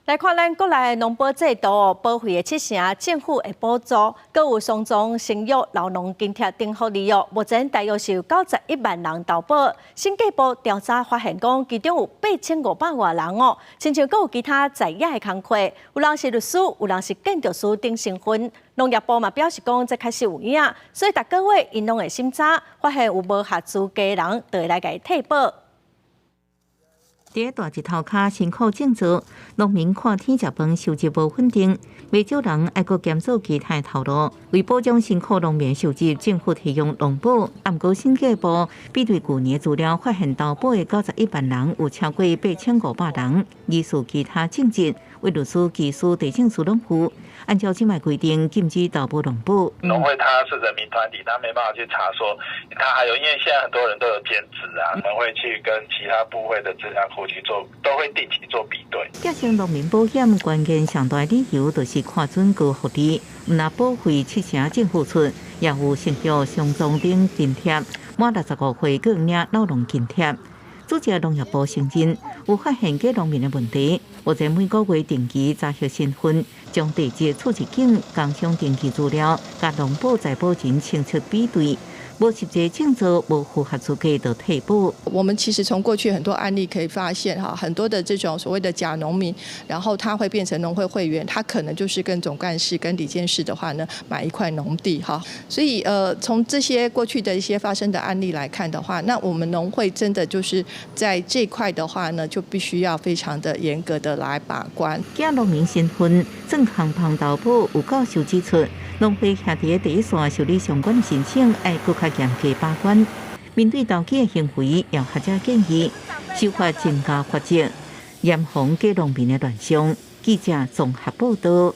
來看咱國內農保制度，保費的七成政府會補助，閣有雙重生育老農津貼等福利哦。目前大約是有91萬人投保。審計部調查發現講，其中有8500外人哦，親像閣有其他在野的工課，有人是律師，有人是建築師等身份。農業部嘛表示講，這確實有影，所以逐個月𪜶攏會審查，發現有無合資格的人，就會來共伊退保。佇大日頭跤辛苦種作，農民看天食飯，收入無穩定，袂少人愛閣兼做其他頭路。為保障辛苦農民收入，政府提供農保。毋過審計部比對舊年資料，發現投保的91萬人有超過8500人，疑似其他種植，為律師、技師、地政士攏有。按照這擺規定，禁止投保農保。農會它是人民團體，他沒辦法去查說，他還有，因為現在很多人都有兼職啊，可能會去跟其他部會的資料庫去做，都會定期做比對。結成農民保險關鍵上大理由就是看準高福利，毋但保費七成政府出，也有生育雙重等津貼，滿65歲閣領老農津貼。組織農業部承認有發現假農民的問題，目前每個月定期查核身份，將地籍、出入境、工商登記資料，佮農保在保人清冊比對。無實際種作，無符合資格就退保。我們其實從過去很多案例可以發現，哈，很多的這種所謂的假農民，然後他會變成農會會員，他可能就是跟總幹事、跟理監事的話呢，買一塊農地，哈。所以，從這些過去的一些發生的案例來看的話，那我們農會真的就是在這塊的話呢，就必須要非常的嚴格的來把關。假農民身份鑽空縫投保，有教授指出，農會徛佇第一線受理相關申請，愛閣較嚴格把關。面對投機的行為，有學者建議修法增加罰則，嚴防假農民的亂象。記者綜合報道。